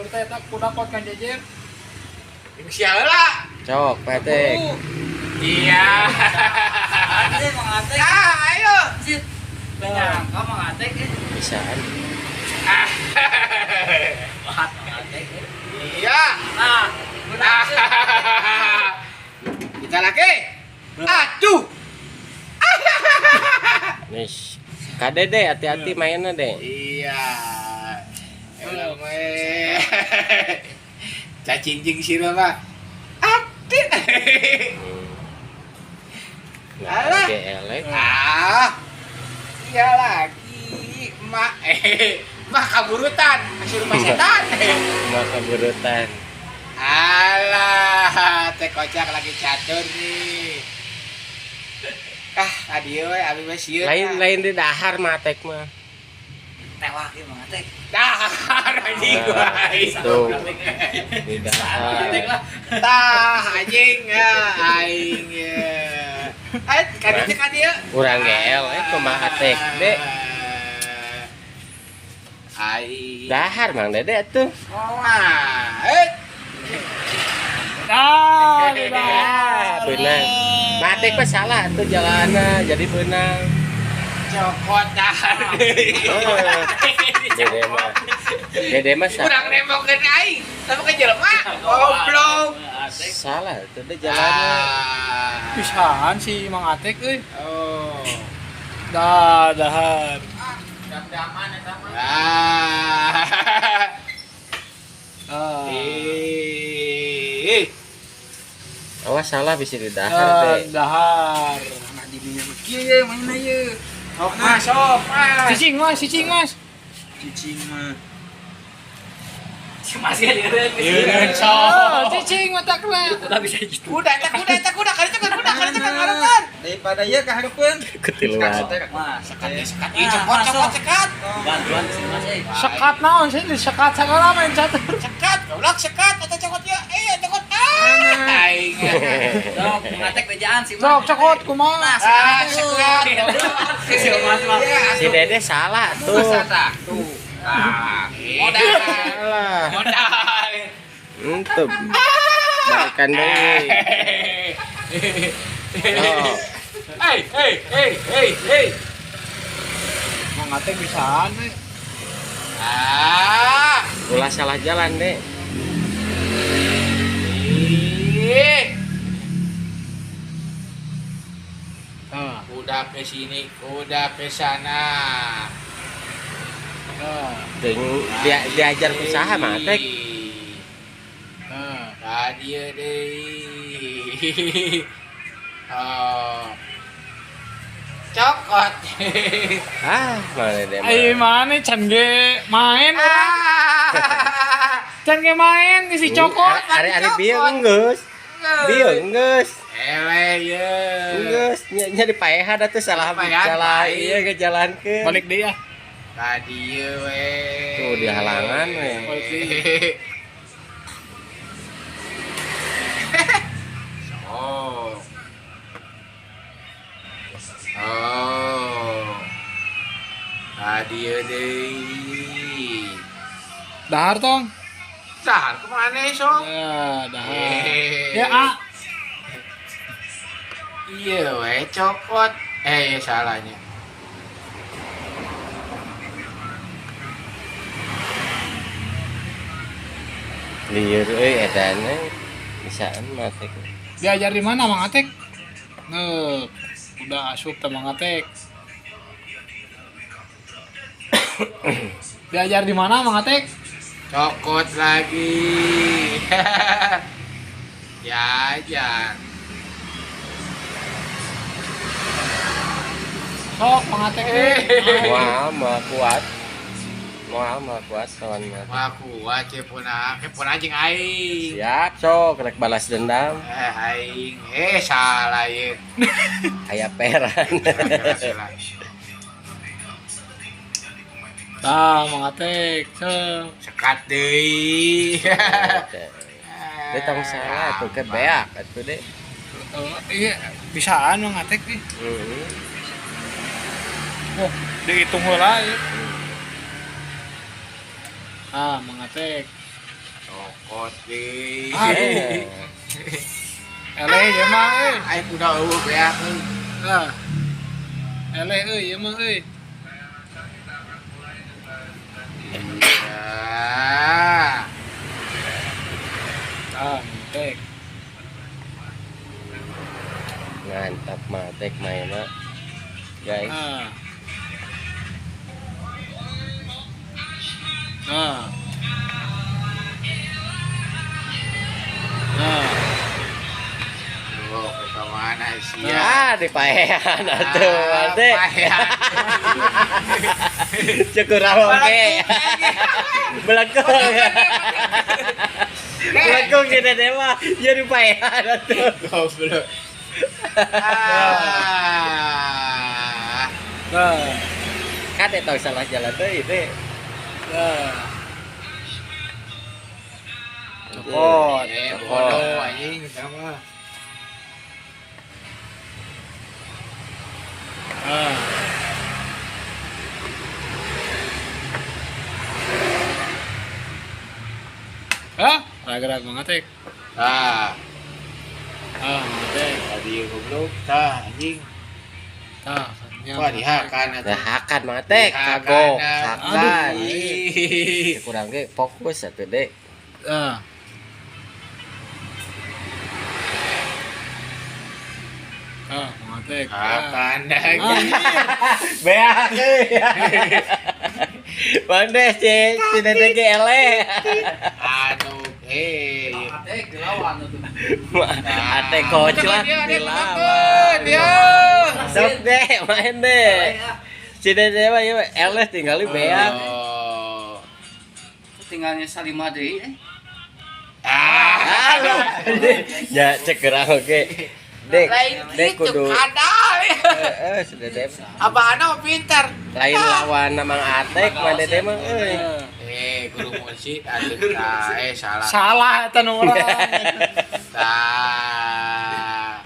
Batur teh eta kuda kot kan jejer. Jeung sia heula. Cok, Patek. Iya. Ade Mang Atek. Ah, ayo. Sit. Nyangka Mang Atek eh. Bisaan. Ah. Wah, Mang Atek eh. Iya. Nah, menang. Kita lagi. Aduh. Nih. Kade deh, hati-hati mainnya deh. Iya. Emang we. Cacing jeung sirah mah. Aduh. Nah, Alah. oke elek. Ah. Iya lagi. Mak mak kaburutan, kasih rumah setan. Maka kaburutan. Alah, teh kocak lagi catur nih. Ah, adieu we, abi mah sieun. Lain lain di dahar mah Atek mah. Tewak ieu Mang Atek. Dahar anjing Nah, gua. itu. Di dahar. Atek lah. Tah anjing ya, aing ya. Eh, kadieu kadieu. Urang GL eh kumaha Atek deh. Aing. Dahar Mang Dede tuh. Wah, eh. Ah, Ah, beunang. Mah Atek mah salah tuh jalanna jadi beunang. Cokot dahar deui. Oh. Dede mah. Dede mah Kurang salah. nembokeun aing, tapi ke jelema. Goblok. Atek. Salah tuh deh jalanna. Ah. Bisaan si Mang Atek euy. Oh. Dah, dahar. Dam-daman eta mah. Ah. Ah. Ih. Awas salah bisa di dahar Ah, deh. dahar. Nah, di dunia mah kieu ye mainna ye. Sok mas, sok mas. Cicing mas, cicing mas. Cicing mah. Si Mas ge lieureun. Lieureun, sok. Oh, cicing mata kena. Udah bisa gitu. Kuda, eta kuda, eta kuda, kali itu kan kuda, kali itu kan karetan. Daripada ieu kahareupeun. Ketiluan. Mas, Sekat, ya, sekat, ih, copot, copot, sekat. Bantuan si Mas eh. Sekat naon sih, sekat segala main catur. Sekat, goblok, sekat, eta cokot ya, eh, cokot, ah, aing. Sok, Mang Atek bejaan si Mas. Sok cokot kumaha. Nah, Ah, sekat. sekat. Si Mas mah. Si Dede salah tuh. Tuh. Ah, modal. Salah. Modal. Entuh. Balikan deui. Oh. Hey, hey, hey, hey, hey. Mang Atek bisaan eh. Ah. Ulah salah jalan deh. Ih. Ah, Kuda ke sini, kuda ke sana. ah, Ting dia diajar usaha mah Atek. ah. Tadi deui. Oh. Cokot. Ah, mana Dede mah. Ayo mana can ge main urang. Ah. Can ge main isi cokot. Ari ari bieu geus. Bieu geus. Ele ye. Geus nya nya dipaehan atuh salah Dipaehan, salah paeh. iya ngejalankeun. Balik deui ah. Tadi we. Tuh, di halangan, we. Oh. Oh. Tadi deui. Dahar tong. Dahar kemana sok? Ya, dahar. Eh. Ya, ah. Iya we cokot. Eh salahnya. Lieur euy edana. Bisaan mah Atek. Diajar di mana Mang Atek? Nih, udah asup teh Mang Atek. Diajar di mana Mang Atek? Cokot lagi. Jajan. Sok Mang Atek teh. Moal moal kuat. Moal moal kuat lawan mah. Wah kuat cepuna, cepuna jeung aing. Siap sok rek balas dendam. Eh aing, eh salah ye. Aya peran. Salah. Tah, Mang Atek. Sok. Sekat deui. Dia tong salah tuh ke beak atuh deh. Oh, iya, bisaan Mang Atek nih. Heeh. Oh, dihitung heula ieu. Ah, Mang Atek. Cokot deui. Aduh. Eleh ieu mah euy. Aing kuda eueuh beak euy. Nah. Eleh euy ieu mah euy. Iya. Ah, tek. Mantap matek mainnya. Guys. Ah. Nah. Nah. Loh, ke mana sih ya? Ah, dipaehan atuh, Ade. Paehan. Cukup oke. Belakang. Belakang si Dede mah ya dipaehan atuh. Goblok. Ah. Nah. Kan eta salah jalan deui teh. Nah. Cokot. Bodoh anjing sama. Ah. Ah, raga-raga banget, Tek. Ah. Ah, Tek. Tadi goblok tah anjing. Tah, wah dihakan atuh. Nah, hakan mah Tek, kagok, hakan. Kurang ge fokus atuh, Dek. Ah. Ah, Tek. Hakan dah. Beak euy. Bang Des, si Dede ge eleh. Aduh, eh. Atek dilawan tuh. Atek koclak dilawan. Dia. Sok deh, main deh. Si Dede mah ieu eleh tinggali beak. Tinggalnya salima deui eh. Ah. Ya cek gerang oge. Dek, dek kudu. Heeh, si Dede. Abah ana pintar. Lain lawan Mang Atek, Mang Dede mah euy. Guru musik aduh salah. Salah eta nu urang. Tah.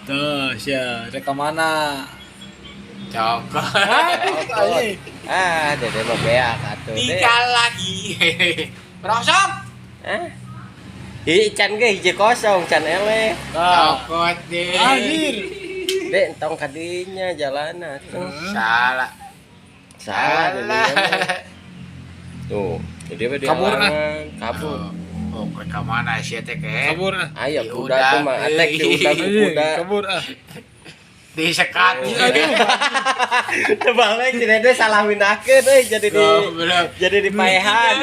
Tuh, sia, rek ka mana? Cokot. Ah, Dede mah beak atuh. Tinggal lagi. Rongsong. Hah? Hi can ge hiji kosong, can eleh. Cokot deh. Anjir. Dek entong kadinya jalana tuh. Salah. Salah Dede. Tuh, jadi kabur ah. Kabur. Oh, ke mana sih teh ke? Kabur ah. Ayo kuda tuh mah atek diudag kuda. Kabur ah. Disekat. Aduh. Terbalik si Dede salah mindahkeun euy jadi di jadi dipaehan.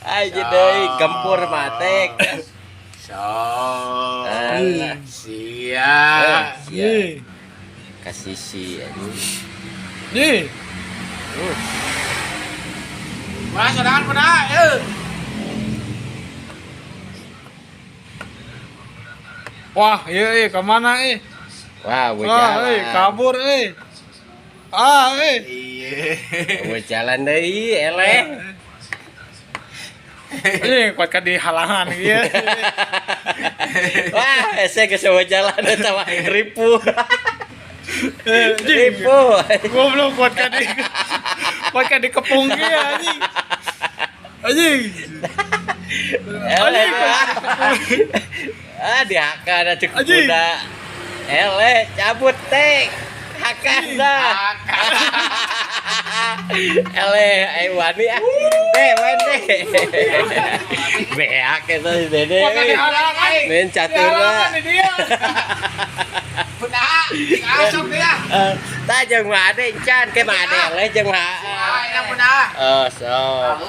Ay jadi gempur matek. So. Sia. Sia. Kasih si anjing. Nih. Wah, sorangan pernah, eh. Wah, iya, ke mana, eh? Wah, jalan. Kabur, eh. Ah, eh. Iya. Jalan deui, eleh. Ini kuat ka di halangan ieu. Wah, hese geus jalan eta mah ripuh. Ripuh. Goblok kuat ka di kepung ge anjing. Anjing. Eleh. Ah, dihakan atuh kuda. Eleh, cabut tek. Hakan dah. Eleh, ayo wani ah. Deh, main deh. Beak eta si Dede. Main caturna. Kuda, asup dia. Tah jeung mah ade encan ke mah ade eleh jeung mah. Ah, enak kuda. Oh, sok.